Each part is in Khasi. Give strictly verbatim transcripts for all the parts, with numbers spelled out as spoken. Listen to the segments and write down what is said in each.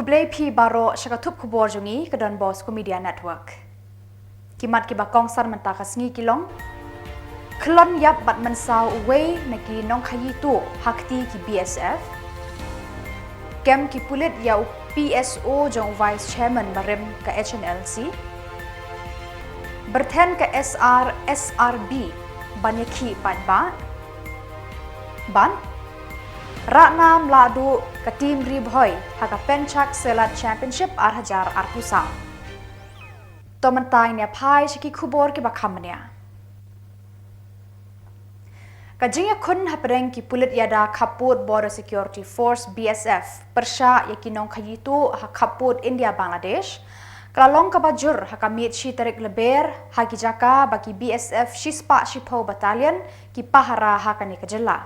Khublei phi baroh sha ka thup khubor jong ngi ka Don Bosco Media Network. Ki mat kiba kongsan mynta ka sngi ki long: khlon ïap bad mynsaw uwei na ki nongkhaïi tuh ha kti ki B S F. Kem ki pulit ïa u P S O jong u Vice Chairman barim ka H N L C. Byrthen ka S R S R B ban ïakhih paidbah. Bad Ratnam Lahdu ka team Ri Bhoi ha ka Penchak Selat Championship ar hajar arphew saw. To mynta ngin ïa phai sha ki khubor kiba kham bniah. Ka jingïakhun hapdeng ki pulit ïada khappud Border Security Force, B S F, pyrshah ïa ki nongkhaïi tuh ha khappud India Bangladesh ka la long kaba jur ha ka miet shi tarik Lber ha ki jaka ba ki B S F shispah shiphew battalion ki pahara ha kane ka jylla.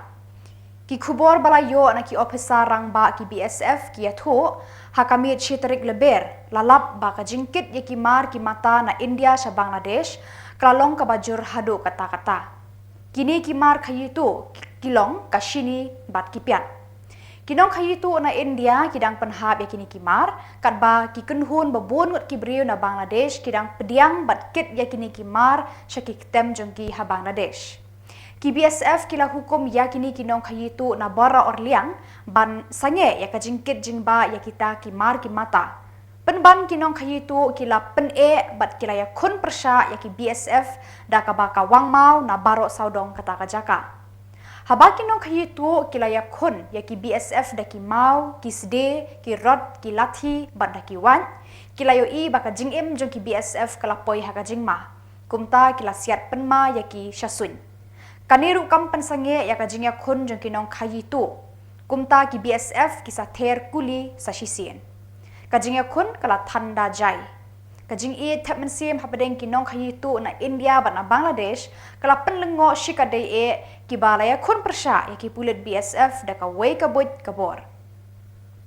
Ki khubor ba la ïoh na ki ophisar rangbah ki B S F ki ïathuh, ha ka miet shi tarik Lber la lap ba ka jingkit ïa ki mar ki mata na India sha Bangladesh ka la long kaba jur haduh katta katta. Kine ki mar khaïi tuh ki long ka shini bad ki piat. Ki nongkhaïi tuh na India ki dang pynhap ïa kine ki mar, katba ki kynhun ba bun ngut ki briew na Bangladesh ki dang pdiang bad kit ïa kine ki mar sha ki ktem jong ki ha Bangladesh. Ki B S F ki la hukum ïa kine ki nongkhaïi tuh na baroh orliang ban sangeh ïa ka jingkit jingbah ïa kita ki mar ki mata. Pynban ki nongkhaïi tuh ki la pyneh bad ki la ïakhun pyrshah ïa ki B S F da kaba ka wang maw na baroh sawdong kata ka jaka. Haba ki nongkhaïi tuh ki la ïakhun ïa ki B S F da ki maw, ki sdie, ki rod, ki lathi bad da ki wait, ki la ïohi ba ka jingim jong ki B S F ka la poi ha ka jingma. Kumta ki la siat pynma ïa ki sha suiñ. Kane ruh kam pynsangeh ïa ka jingïakhun jong ki nongkhaïi tuh. Kumta ki B S F ki sa ther kuli sa shisien. Ka jingïakhun ka la than da jai. Ka jingïeit thep mynsiem hapdeng ki nongkhaïi tuh na India bad na Bangladesh ka la pynlyngngoh shikatdei eh kiba la ïakhun pyrshah ïa ki pulit B S F da kawei ka buit ka bor.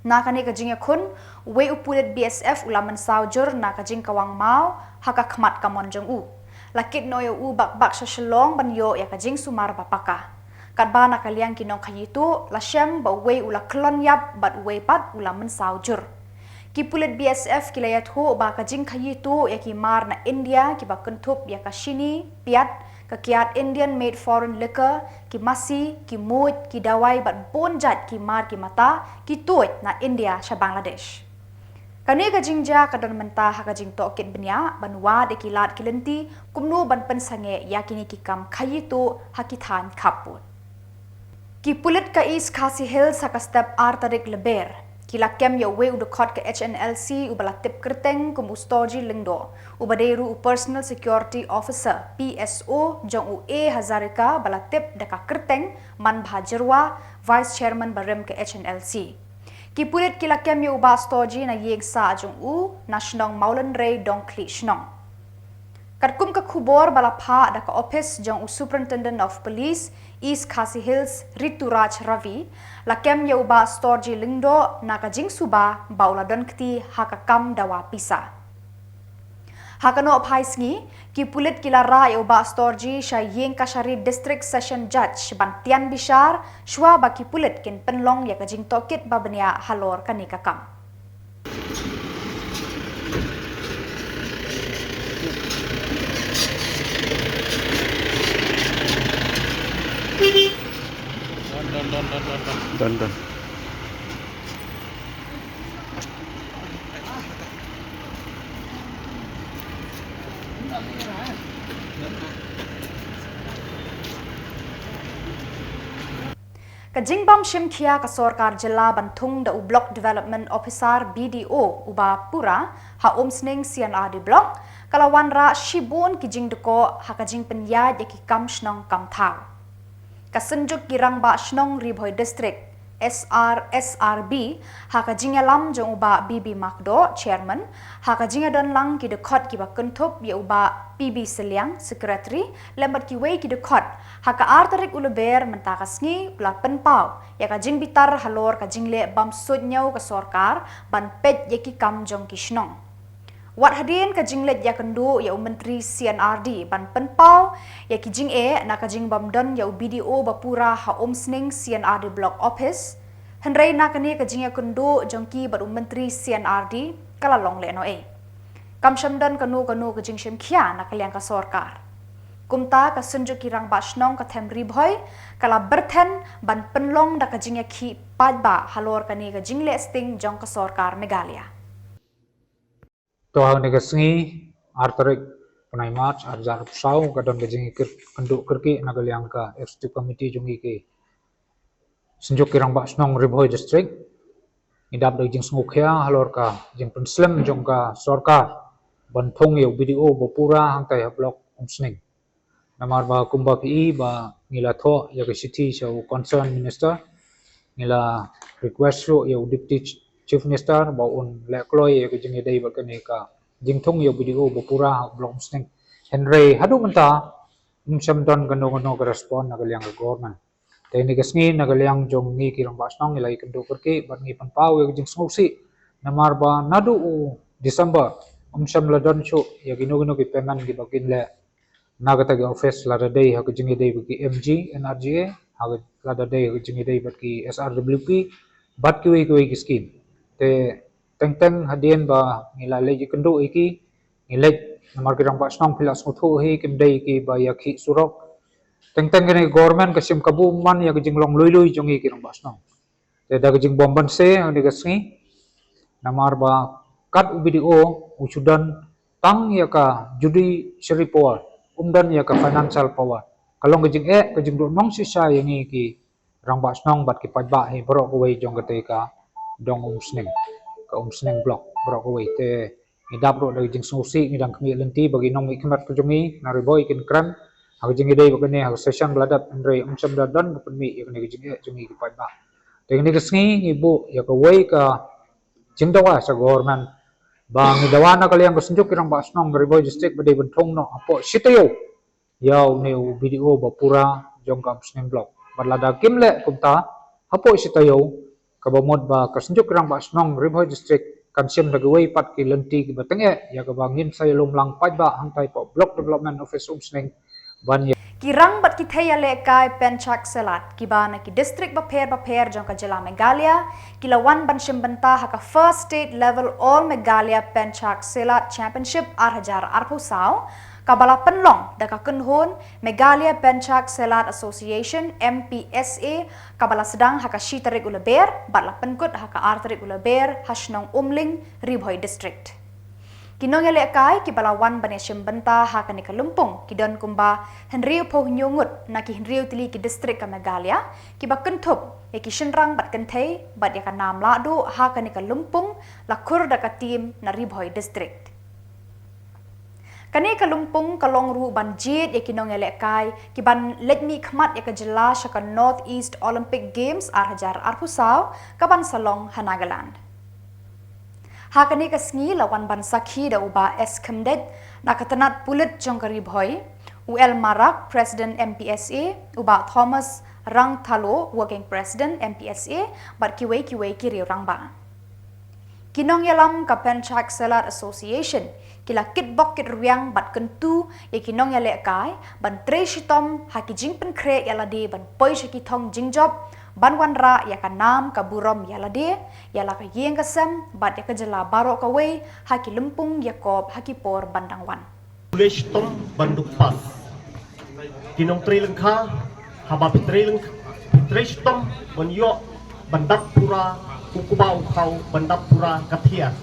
Na kane ka jingïakhun, uwei u pulit B S F u la mynsaw jur na ka jingkawang maw ha ka khmat kamon jong u. La kit noh ïa u bak bak sha Shillong ban ïoh ïa ka jingsumar ba paka. Katba na ka liang ki nongkhaïi tuh la shem ba uwei u la khlon ïap bad uwei pat u la mynsaw jur. Ki pulit B S F ki la ïathuh ba ka jingkhaïi tuh ïa ki mar na India kiba kynthup ïa ka shini, piat, ka kiad Indian made foreign liquor, ki masi, ki muid, ki dawai bad bun jait ki mar ki mata ki tuid na India sha Bangladesh. Kane ka jingjia ka don mynta ha ka jingtohkit bniah ban wad ïa ki lad ki lynti kumno ban pynsangeh ïa kine ki kam khaïi tuh ha ki thaiñ khappud. Ki pulit ka East Khasi Hills ha ka step ar tarik Lber ki la kem ïa uwei u dkhot ka H N L C uba la tip kyrteng kum u Storji Lyngdoh, uba dei ruh u Personal Security Officer, P S O, jong u A Hazarika ba la tip da ka kyrteng Manbha Jyrwa, Vice Chairman barim ka H N L C. Ki pulit ki la kem ïa u Bah Storji na ïing sah jong u na shnong Mawlynrei Dongkhlieh Shnong. Katkum ka khubor ba la phah da ka ophis jong u Superintendent of Police, East Khasi Hills, Rituraj Ravi, la kem ïa u Bah Storji Lyngdoh na ka jingsuba ba u la don kti ha ka kam dawa pisa. Ha ka nohphai sngi, ki pulit ki la rah ïa u Bah Storji sha ïing kashari District Session Judge ban tian bishar, shuwa ba ki pulit kin pynlong ïa ka jingtohkit ba bniah halor kane ka kam. Don, don, don, don, don. Don, don. Ka jingbym shim khia ka sorkar jylla ban thung da u Block Development Officer, B D O, u Bah Pura, ha Umsning C and R D Block, ka la wanrah shibun ki jingdkoh ha ka jingpynïaid ïa ki kam shnong kam thaw. Ka Synjuk ki Rangbah Shnong Ri Bhoi District, S R S R B, ha ka jingïalam jong u Bah B B Makdoh, Chairman, ha ka jingïadon lang ki dkhot kiba kynthup ïa u Bah P B Sylliang, Secretary, lem bad kiwei ki dkhot, ha ka ar tarik u Lber mynta ka sngi u la pynpaw ïa ka jingbitar halor ka jingleh bymsuidñiew ka sorkar ban peit ïa ki kam jong ki shnong. Wat hadien ka jingleit ïakynduh ïa u Myntri C and R D ban pynpaw ïa ki jingeh na ka jingbymdon ïa u B D O ba pura ha Umsning C and R D Block Office, Hynrei na kane ka jingïakynduh jong ki bad u Myntri C and R D ka la long lehnohei. Kam shym don kano kano ka jingshim khia na ka liang ka sorkar. Kumta ka Synjuk ki Rangbah Shnong ka Them Ri Bhoi ka la byrthen ban pynlong da ka jingïakhih paidbah halor kane ka jingleh sting jong ka sorkar Meghalaya. To ha kane ka sngi, ar tarik bnai March, ar hajar arphew saw, ka don ka jingïakynduh kyrkieh na ka liang ka Executive Committee jong ngi ki Synjuk ki Rangbah Shnong Ri Bhoi District. Ngi dap da ka jingsngewkhia halor ka jingpynslem jong ka sorkar ban thung ïa u B D O ba pura hangtai ha Block Umsning. Namar ba kumba phi i ba ngi la thoh ïa ka shithi sha u Concerned Minister, ngi la request ruh ïa u Deputy Chief Minister ba un leh kloi ïa ka jingïadei bad kane ka jingthung ïa u B D O ba pura ha Block Umsning. Hynrei haduh mynta ym shym don kano kano ka respond na ka liang ka government. Te kane ka sngi na ka liang jong ngi ki Rangbah Shnong ngi la ïakynduh kyrkieh bad ngi pynpaw ïa ka jingsngewsih. Namar ba naduh u December ym shym la don shuh ïa kino kino ki payment kiba kin leh na kata ka office, lada dei ha ka jingïadei bad ki M G N R G A, ha ka, lada dei ha ka jingïadei bad ki S R W P bad kiwei kiwei ki skim. Te teng teng hadien ba ngi la leit ïakynduh ïa ki, ngi leit, namar ki Rangbah Shnong phi la sngewthuh hi, kim dei kiba ïakhih surok. Teng teng kane ka government ka shim kabu man ïa ka jinglong lui lui jong ngi ki Rangbah Shnong. Te da ka jingbymbanse ha kane ka sngi, namar ba kat u B D O u shu don tang ïa ka judiciary power, um don ïa ka financial power. Ka long ka jingeh, ka jingduh nongshisha ïa ngi ki Rangbah Shnong bad ki paidbah hi baroh kawei jong kata ka dong Umsning, ka Umsning Block baroh kawei. Te ngi dap ruh da ka jingsngewsih, ngi dang khmih lynti ba ki nongmihkhmat ka jong ngi na Ri Bhoi kin kren ha ka jingïadei bad kane ha ka session ba la dep, hynrei ym shym da don ba pynmih ïa kane ka jingeh jong ngi ki paidbah. Te kane ka sngi ngi buh ïa kawei ka jingdawa sha government ba ngi dawa na ka liang ka Synjuk ki Rangbah Shnong ka Ri Bhoi District ba dei ban thung noh hapoh shi taïew ïa une u B D O ba pura jong ka Umsning Block. Bad lada kim leh kumta hapoh shi taïew, kaba mut ba ka Synjuk ki Rangbah Shnong Ri Bhoi District kan shim da kiwei pat ki lynti kiba tyngeh ïa kaba ngin sa ïalum lang paidbah hangtai hapoh Block Development Office Umsning ban ïa. Ki rang bad ki thei ïalehkai Penchak Selat kiba na ki district bapher bapher jong ka jylla Meghalaya ki la wan ban shim bynta ha ka First State Level All Meghalaya Penchak Selat Championship ar hajar arphew saw, kaba la pynlong da ka kynhun Meghalaya Penchak Selat Association, M P S A, kaba la sdang ha ka shi tarik u Lber bad la pynkut ha ka ar tarik u Lber ha shnong Umling, Ri Bhoi District. Ki nongïalehkai kiba la wan ban ïashim bynta ha kane ka lympung ki don kumba hynriewphew hynñiew ngut na ki hynriew tylli ki district ka Meghalaya, kiba kynthup ïa ki shynrang bad kynthei, bad ïa ka nam lahduh ha kane ka lympung la khur da ka team na Ri Bhoi District. Kane ka lympung ka long ruh ban jied ïa ki nongïalehkai kiban leit mihkhmat ïa ka jylla sha ka North East Olympic Games ar hajar arphew saw kaban sa long ha Nagaland. Ha kane ka sngi la wan ban sakhi da u Bah S Khymdeit na ka tnat pulit jong ka Ri Bhoi, u L Marak, President M P S A, u Bah Thomas Rangthalo, Working President M P S A, bad kiwei kiwei ki riew rangbah. Ki nongïalam ka Penchak Selat Association ki la kitbok kitrwiang bad kyntu ïa ki nongïalehkai ban trei shitom ha ki jingpynkhreh ïalade ban poi sha ki thong jingjop, ban wanrah ïa ka nam ka burom ïalade, ïa la ka ïing ka sem bad ïa ka jylla baroh kawei ha ki lympung ïakop ha ki por ban dang wan. Pule shitom ban duk pas. Ki nongtrei lyngkha, haba phi trei lyngkha, phi trei shitom ban ïoh ban dap pura u kba u khaw, ban dap pura ka thiar.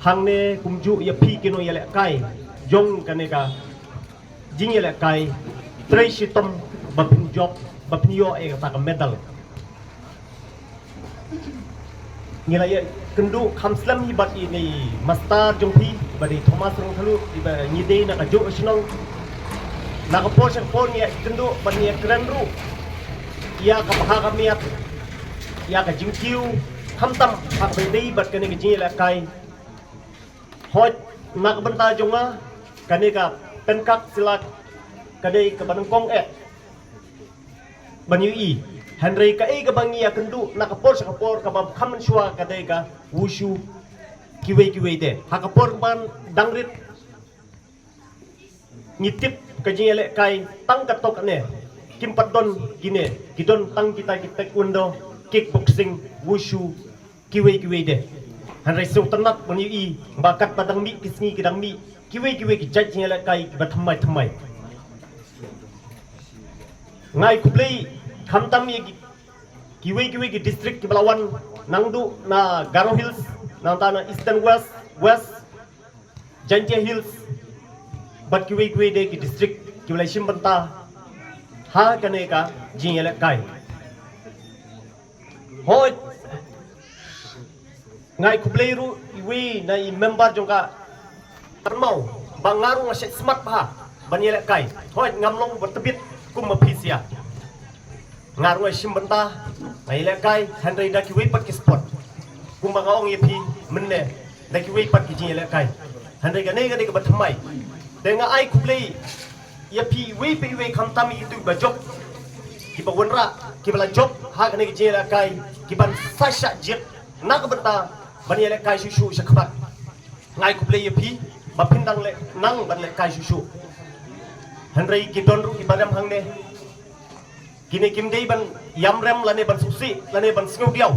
Hangne kumjuh ïa phi ki nongïalehkai jong kane ka jingïalehkai, trei shitom ba phin jop, ba phin ïoh ïa kata ka medal. Ngi la ïakynduh kham slem hi bad ine i master jong phi, bad i Thomas Rangthalo, iba ngi dei na kajuh ka shnong. Na ka por sha ka por ngi ïakynduh bad ngi ïakren ruh ïa ka bha ka miat, ïa ka jingkiew, khamtam ha kaba ïadei bad kane ka jingïalehkai. Hooid, na ka bynta jong nga, kane ka Penchak Selat ka dei kaba nyngkong eh ban ïohi. Hynrei kaei kaba ngi ïakynduh na ka por sha ka por kaba kham mynshuwa ka dei ka wushu, kiwei kiwei te. Ha ka por ban dang rit ngi tip ka jingïalehkai tang katto katne, kim pat don kine, ki don tang kita ki taekwondo, kickboxing, wushu, kiwei kiwei de. Hynrei sngewtynnat ban ïohi ba katba dang mih ki sngi ki dang mih kiwei kiwei ki jait jingïalehkai kiba thymmai thymmai. Nga ai khublei khamtam ïa ki, kiwei kiwei ki district kiba la wan, nangduh na Garo Hills, nangta na Eastern West, West, Jaintia Hills, bad kiwei kiwei de ki district kiba la shim bynta ha kane ka jingïalehkai. Hooid, nga ai khublei ruh iwei na i member jong ka Tyrmaw, ba nga ruh nga shait smat bha ban ïalehkai. Hooid, ngam long ba tbit kum ma phi sha. Nga ruh nga shim bynta, nga ïalehkai, hynrei da kiwei pat ki sport, kumba nga ong ïa phi mynne, da kiwei pat ki jingïalehkai. Hynrei kane ka dei kaba thymmai. Te nga ai khublei ïa phi iwei pa iwei, khamtam ïa kitu kiba jop, kiba wanrah, kiba la jop ha kane ka jingïalehkai, kiban sa shah jied na ka bynta ban ïalehkai shuh shuh shakhmat. Nga ai khublei ïa phi ba phin dang leh, nang ban lehkai shuh shuh. Hynrei ki don ruh kiba rem hangne. Kine kim dei ban ïam rem lane ban sngewsih lane ban sngewdiaw.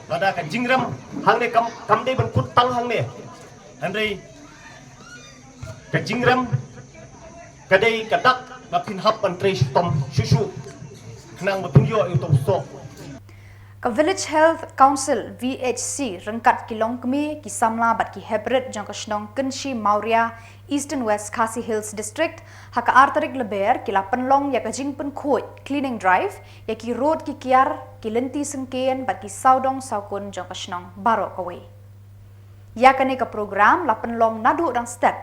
Lada ka jingrem hangne kam, kam dei ban kut tang hangne. Hynrei ka jingrem ka dei ka dak ba phin hap ban trei shitom shuh shuh, khnang ba phin ïoh ïa uto u soh. Ka Village Health Council, V H C, ryngkat ki longkmie, ki samla bad ki heprit jong ka shnong Kynshi Mawria, Eastern West Khasi Hills District, ha ka ar tarik Lber ki la pynlong ïa ka jingpynkhuid, cleaning drive, ïa ki rud, ki kiar, ki lynti syngkien bad ki sawdong sawkun jong ka shnong baroh kawei. Ïa kane ka program la pynlong naduh dang step.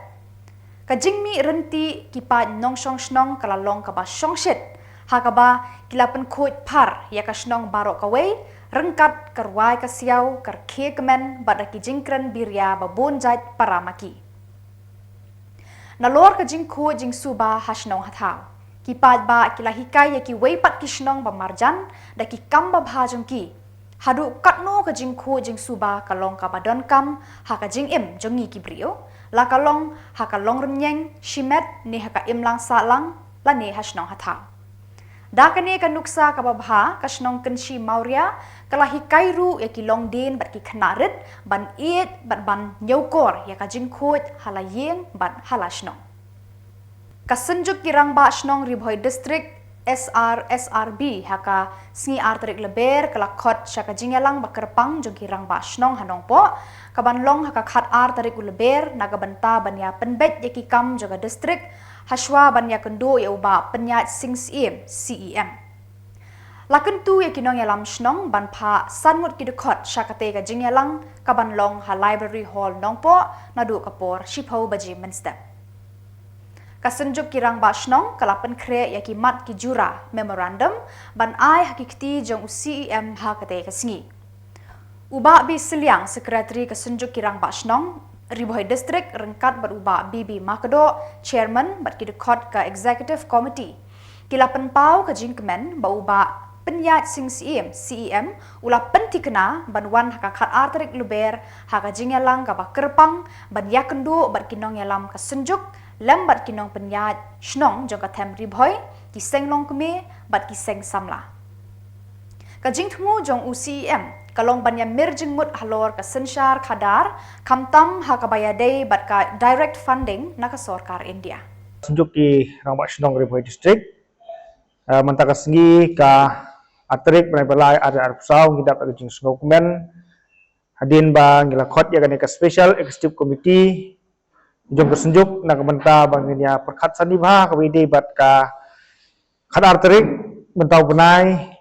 Ka jingmih rynti ki paid nongshong shnong ka la long kaba shongshit, ha kaba ki la pynkhuid phar ïa ka shnong baroh kawei, ryngkat ka rwai ka siaw, ka rkhie kmen bad da ki jingkren biria ba bun jait para ma ki. Nalor ka jingkhuid jingsuba ha shnong ha thaw, ki paidbah ki la hikai ïa kiwei pat ki shnong ba marjan da ki kam babha jong ki. Haduh katno ka jingkhuid jingsuba ka long kaba donkam ha ka jingim jong ngi ki briew, la ka long ha ka longrynïeng shimet ne ha ka imlang sahlang lane ha shnong ha thaw. Da kane ka nuksa kaba bha, ka shnong Kynshi Mawria ka la hikai ruh ïa ki longdien bad ki khynnah rit ban ïeit bad ban ñiewkor ïa ka jingkhuid ha la ïing bad ha la shnong. Ka Synjuk ki Rangbah Shnong Ri Bhoi District, S R S R B, ha ka sngi ar tarik Lber ka la khot sha ka jingïalang ba kyrpang jong ki rangbah shnong ha Nongpoh, kaban long ha ka khat ar tarik u Lber, na ka bynta ban ïa pynbeit ïa ki kam jong ka district, hashwa ban ïakynduh ïa u Bah Pynïaid Sing Syiem, C E M. La kyntu ïa ki nongïalam shnong ban phah san ngut ki dkhot sha katei ka jingïalang, kaban long ha Library Hall Nongpoh naduh ka por shiphew baje mynstep. Ka Synjuk ki Rangbah Shnong ka la pynkhreh ïa ki mat ki jura memorandum ban ai ha ki kti jong u C E M ha katei ka sngi. U Bah B Sylliang, Secretary ka Synjuk ki Rangbah Shnong Ri Bhoi District, ryngkat bad u Bah B B Makdoh, Chairman, bad ki dkhot ka Executive Committee, ki la pynpaw ka jingkmen ba u Bah Pynïaid Sing Syiem, C E M, u la pynthikna ban wan ha ka khat ar tarik Lber ha ka jingïalang kaba kyrpang ban ïakynduh bad ki nongïalam ka Synjuk lem bad ki nongpynïaid shnong jong ka them Ri Bhoi, ki seng longkmie bad ki seng samla. Ka jingthmu jong u C E M ka long ban ïamir jingmut halor ka synshar khadar, khamtam ha kaba ïadei bad ka direct funding na ka sorkar India. Synjuk ki Rangbah Shnong Ri Bhoi District, eh, mynta ka sngi ka ar tarik bnai ba lai ar hajar arphew saw ngi dap da ka jingsngewkmen hadien ba ngi la khot ïa kane ka Special Executive Committee jong ka Synjuk na ka bynta ba ngin ïa pyrkhat sani bha kaba ïadei bad ka khat ar tarik mynta u bnai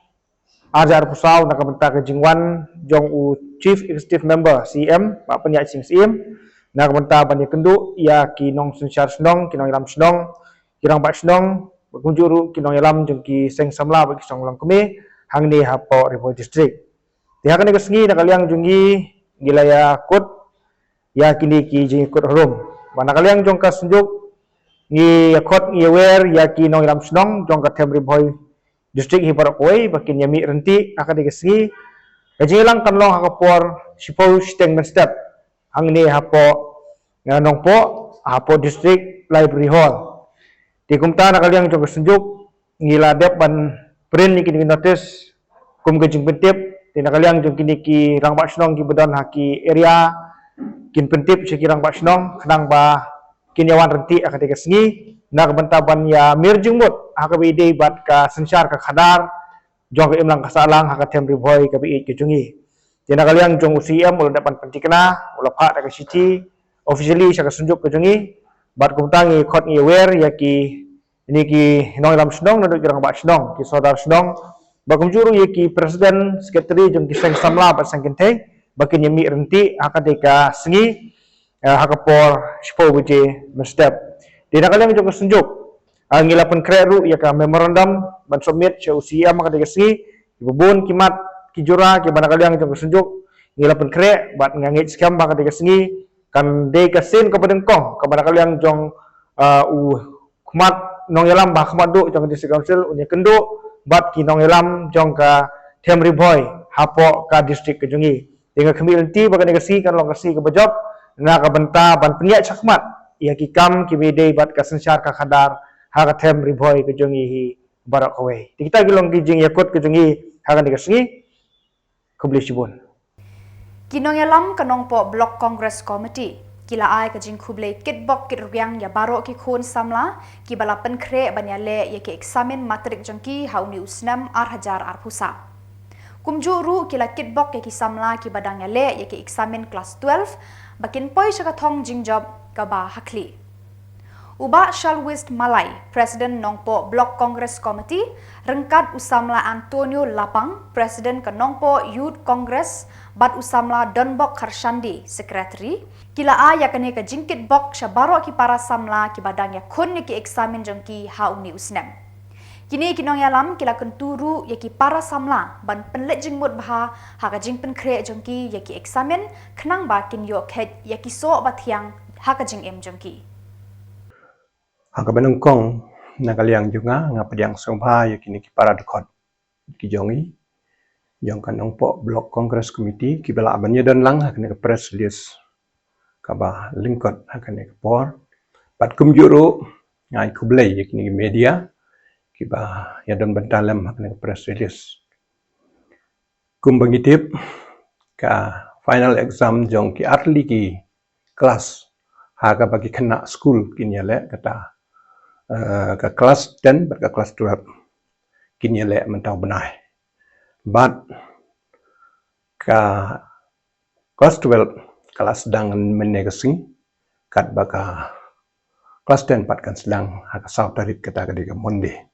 ar hajar arphew saw na ka bynta ka jingwan jong u Chief Executive Member, C E M, Bah Pynïaid Sing Syiem, na ka bynta ban ïakynduh ïa ki nongsynshar shnong, ki nongïalam shnong, ki rangbah shnong, bad kumjuh ruh ki nongïalam jong ki seng samla bad ki seng longkmie hangne hapoh Ri Bhoi District. Te ha kane ka sngi na ka liang jong ngi, ngi la ïakut ïa kine ki jingïakut harum. Bad na ka liang jong ka Synjuk ngi ïakhot, ngi ïawer ïa ki nongïalam shnong jong ka them Ri Bhoi District hi baroh kawei ba kin ïamih rynti ha kane ka sngi. Ka jingïalang kan long ha ka por shiphew shiteng mynstep hangne hapoh, eh, Nongpoh, hapoh District Library Hall. Te kumta na ka liang jong ka Synjuk ngi la dep ban print ïa kine ki notice kum ka jingpyntip Te na ka liang jong kine ki rangbah shnong kiba don ha ki area kin pyntip sha ki rangbah shnong khnang ba kin ïa wan ryntih ha kata ka sngi na ka bynta ban ïa mir jingmut ha kaba ïadei bad ka synshar ka khadar jong ka imlang ka sahlang ha ka them Ri Bhoi kaba ïeit ka jong ngi. Te na ka liang jong u C M u la dep ban pynthikna, u la phah da ka shithi officially sha ka synjuk ka jong ngi, bad kumta ngi khot ngi wer ïa ki, ïa ki nongïalam shnong naduh ki rangbah shnong, ki sordar shnong, bad kumjuh ruh ïa ki president, secretary jong ki seng samla bad seng kynthei ba kin ïa mih ryntih ha kata ka sngi, eh, ha ka por shiphew baje mynstep. Te na ka liang jong ka synjuk, ah, ngi la pynkhreh ruh ïa ka memorandum ban submit sha u C M ha kata ka sngi. Kiba bun ki mat ki jura kiba na ka liang jong ka synjuk ngi la pynkhreh bad nga ngeit skhem ba ha kata ka sngi kan dei ka sien kaba nyngkong kaba na ka liang jong, ah, u khmat nongïalam ba khmat duh jong ka District Council un ïa kynduh bad ki nongïalam jong ka them Ri Bhoi hapoh ka district ka jong ngi. Te nga khmih lynti ba kane ka sngi kan long ka sngi kaba jop na ka bynta ban pynïaid shakhmat ïa ki kam kiba ïadei bad ka synshar ka khadar ha ka them Ri Bhoi ka jong ngi hi baroh kawei. Te kita ki long ki jingïakut ka jong ngi ha kane ka sngi. Khublei shibun. Ki nongïalam ka Nongpoh Block Congress Committee ki la ai ka jingkhublei kitbok kitrwiang ïa baroh ki khun samla kiba la pynkhreh ban ïaleh ïa ki eksamin matrik jong ki ha une u snem ar hajar arphew saw. Kumjuh ruh ki la kitbok ïa ki samla kiba dang ïaleh ïa ki eksamin klas twelve ba kin poi sha ka thong jingjop kaba ha khlieh. U Bah Shalwist Malai, President Nongpoh Block Congress Committee, ryngkat u samla Antonio Lapang, President ka Nongpoh Youth Congress, bad u samla Donbok Kharshandi, Secretary, ki la ai ïa kane ka jingkitbok sha baroh ki para samla kiba dang ïakhun ïa ki eksamin jong ki ha une u snem. Kine ki nongïalam ki la kyntu ruh ïa ki para samla ban pynleit jingmut bha ha ka jingpynkhreh jong ki ïa ki eksamin khnang ba kin ïoh kheit ïa ki soh ba thiang ha ka jingim jong ki. Ha kaba nyngkong, na ka liang jong nga, nga pdiang sngewbha ïa kine ki para dkhot ki jong ngi jong ka Nongpoh Block Congress Committee kiba lah ban ïadon lang ha kane ka press release kaba lyngkot ha kane ka por. Bad kumjuh ruh nga ai khublei ïa kine ki media kiba ïadon bynta lem ha kane ka press release. Kumba ngi tip, ka final exam jong ki artylli ki klas ha kaba ki khynnah skul kin ïaleh, kata, eh, ka klas ten bad ka klas twelve kin ïaleh mynta u bnai. Bad ka klas twelve ka la sdang mynne ka sngi, katba ka klas ten pat kan sdang ha ka saw tarik, kata ka dei ka Monday.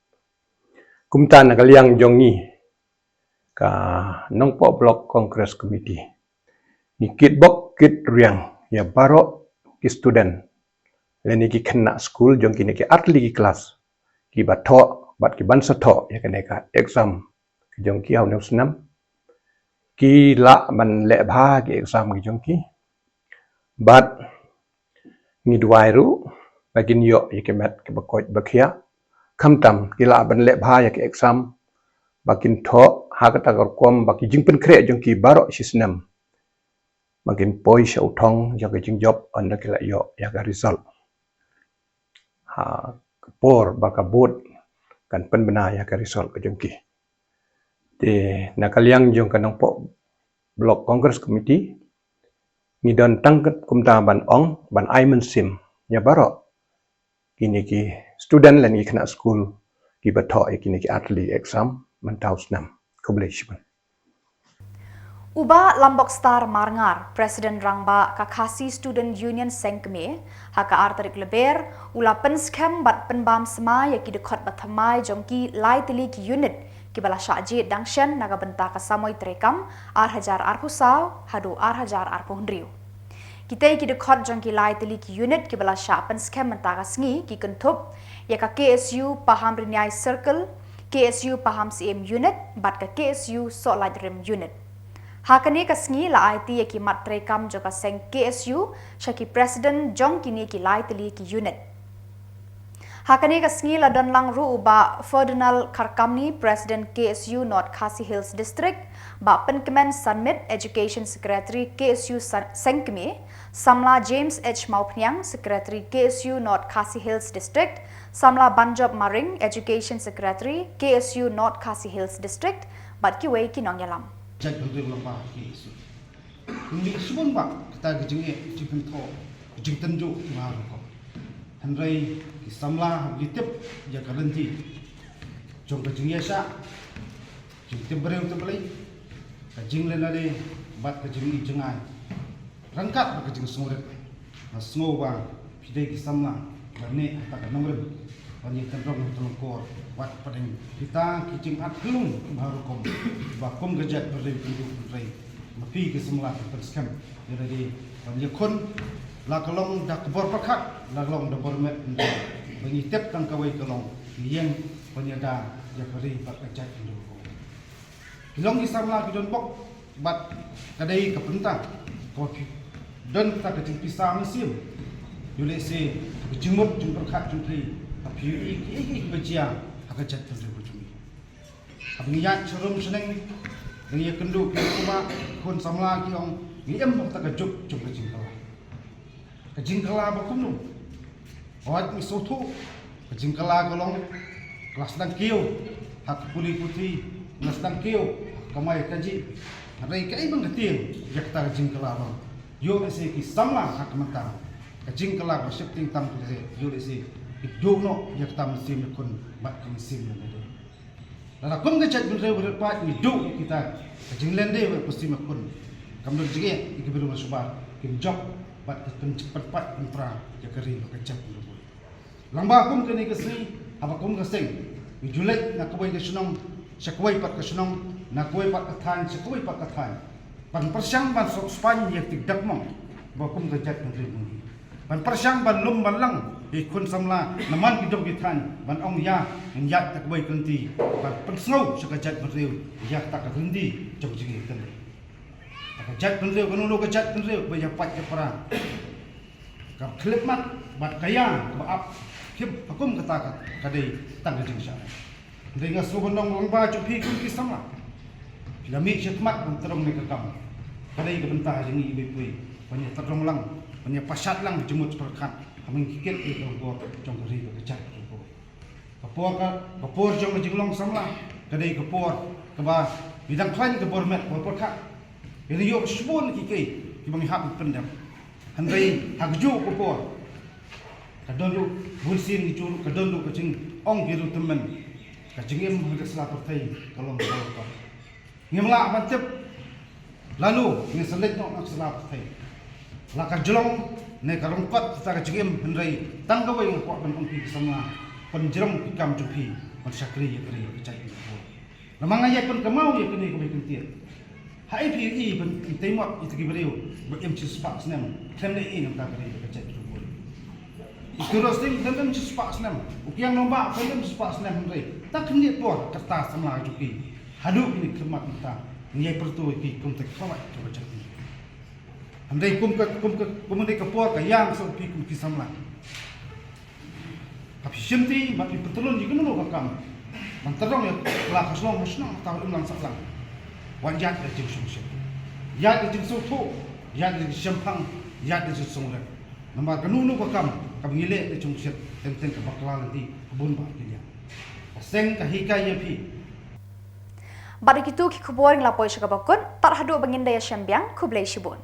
Kumta na ka liang jong ngi ka Nongpoh Block Congress Committee ngi kitbok kitrwiang ïa baroh ki student lane ki khynnah skul jong kine ki artylli ki klas kiba thoh bad ki ban sa thoh ïa kane ka exam ki jong ki ha une u snem. Ki lah ban leh bha ki exam ki jong ki. Bad ngi duwai ruh ba kin ïoh ïa ki met kiba koit ba khiah. Khamtam ki lah ban leh bha ïa ki exam ba kin thoh ha kata ka rukom ba ki jingpynkhreh jong ki baroh shi snem ba kin poi sha u thong jong ka jingjop ynda ki la ïoh ïa ka result. Ha ka por ba ka board kan pynbna ïa ka result ka jong ki. Te na ka liang jong ka Nongpoh Block Congress Committee ngi don tang kumta ban ong, ban ai mynsiem ïa baroh kine ki student lane ki khynnah skul kiba thoh ïa kine ki artylli exam mynta u snem. Khublei shibun. U Bah Lambokstar Marngar, President Rangbah ka Khasi Student Union Seng Kmie, ha ka ar tarik Lber u la pynskhem bad pynbam smai ïa ki dkhot ba thymmai jong ki lai tylli ki unit kiba la shah jied dang shen na ka bynta ka samoi treikam ar hajar arphew saw haduh ar hajar arphew hynriew. Kitei ki dkhot jong ki lai tylli ki unit kiba la shah pynskhem mynta ka sngi ki kynthup ïa ka K S U Pahamrynïai Circle, K S U Pahamsyiem Unit bad ka K S U Sohlait Rim Unit. Ha kane ka sngi la aiti ïa ki mat treikam jong ka seng K S U sha ki president jong kine ki lai tylli ki unit. Ha kane ka sngi la don lang ruh u Bah Ferdinand Kharkamni, President K S U North Khasi Hills District, Bah Pynkmen Sanmit, Education Secretary K S U Sa-, Seng Kmie, Samla James H Mawphniang, Secretary K S U North Khasi Hills District, Samla Banjop Maring, Education Secretary K S U North Khasi Hills District, bad kiwei ki nongïalam. Jaitbynriew lyngba ki sut. Ngi shibun bha kita ki jingeh, jingpynthoh, jingtynjuh kiba ha rukom. Hynrei ki samla haba ki tip ïa ka lynti jong ka jingïaishah, jingtip briew tip Blei, ka jingleh lade bad ka jingïeit jngai ryngkat bad ka jingsngewrit, nga sngew ba phi dei ki samla ba neh ha kata ka nongrim ban ïa tynrong tynrong kor wat pdeng kita ki jingat khlung ba ha rukom, ba kum ka jaitbynriew kin duh. Hynrei ma phi ki samla ki pynskhem ïa lade ban ïakhun, la ka long da ka bor pyrkhat, la ka long da bor met, hynrei ba ngi tip tang kawei ka long ngi ïeng ban ïada ïa ka ri bad ka jaitbynriew. Ki long ki samla ki don bok bad ka dei ka bynta ko phi don kata ka jingpisa mynsiem. Ïoh lehse ka jingmut jingpyrkhat jong phi, ka phi ïohi kiei kiei kiba jia ha ka jaitbynriew ka jong ngi. Haba ngi ïaid sharum shaneng, ngi ïakynduh ki khun samla ki ong ngi im ha kata ka juk jong ka jingkylla. Ka jingkylla ba kumno? Hooid, ngi sngewthuh ka jingkylla ka long ka la sdang kiew ha ka pule puthi, ka la sdang kiew ha ka kamai kajih. Hynrei kaei ban ka tieng ïa kata ka jingkylla ba ïoh lehse ki samla ha ka mynta ka jingkylla ba sheptieng tam ka jingeh, ïoh lehse ki duh noh ïa kata mynsiem ïakhun bad ka mynsiem lyndet. Lada kum ka jaitbynriew ba rit paid ngi duh ïa kita ka jinglyndet bad ka mynsiem ïakhun, kam don jingeh ïa ki briew ba shuwa kim jop bad ka pyn- pynpaid pynpra ïa ka ri bad ka jaitbynriew. Lyngba kum kane ka sngi, haba kum ka seng ngi ju leit na kawei ka shnong sha kawei pat ka shnong, na kawei pat ka thaiñ sha kawei pat ka thaiñ, ban pyrshang ban sop spaiñ ïa ka jingdap mong ba kum ka jaitbynriew ngi ban pyrshang ban lum ban lang ïa ki khun samla na man ki dong ki thaiñ ban ong ïa ngin ïaid na kawei ka lynti ban pynsngew sha ka jaitbynriew ïa kata ka lynti jong jingïaid lynti. Ka jaitbynriew, kano kano ka jaitbynriew ba ïa pait ïa para, ka khyllipmat bad ka ïa kaba ap khim ha kum kata ka, ka dei tang ka jingshah. Hynrei nga sngewbha ban ong lyngba jong phi kum ki samla, phi la mih shakhmat ban tyrong ne ka kam. Ka dei ka bynta jong ngi iwei pa iwei ban ïa tyrong lang, ban ïa pashat lang jingmut jingpyrkhat ha man ki kit ïa ka bor jong ka ri bad ka jaitbynriew. Ka por ka, ka por jong ka jinglong samla ka dei ka por kaba ngi dang khlaiñ ka bor met bor pyrkhat. Ngi la ïoh shibun ki kiei kiba ngi hap ban pyndep. Hynrei ha kajuh ka por ka don ruh bun sien ngi ju ruh ka don ruh ka jingong ki riewtymmen. Ka jingim ha ka sla pyrthei ka long ka long ka. Ngim lah ban tip lano ngin sa leit noh na ka sla pyrthei. La ka jlong ne ka ryngkot kata ka jingim, hynrei tang kawei nga kwah ban ong phi ki samla, pynjrong ki kam jong phi ban shakri ïa ka ri ka jaitbynriew. Namar nga ïai pynkynmaw ïa kane kawei ka kyntien. Haei phi ïohi ban tei mot ïa ki briew ba im shispah snem, khlem leh ei ei na ka ri ka jaitbynriew. I Khein Rosing khlem im shispah snem, u Kiang Nangbah khlem im shispah snem, hynrei tang khyndiat por ka rta samla jong ki. Haduh kine ki khmat mynta ngi ïai pyrto ïa ki kum ki khlawait jong ka jaitbynriew. Hynrei kum ka, kum ka, kum kane ka por ka ïang sha phi kum ki samla. Haba phi shimti bad phi pyntylun ïa kano kano ka kam ban tyrong ïa la ka shnong ka shnong, tang im lang sah lang. Wat ïaid da ka jingsngewsih, ïaid da ka jingsngewthuh, ïaid da ka jingshemphang, ïaid da ka jingsngewrem. Namar kano kano ka kam kaba ngi leh da ka jingsngewsih, teng teng ka bakla lynti ha bun bah ki liang. Ka seng ka hikai ïa phi. Bad da kito ki khubor ngi la poi sha kaba kut, tad haduh ba ngin da ïashem biang, khublei shibun.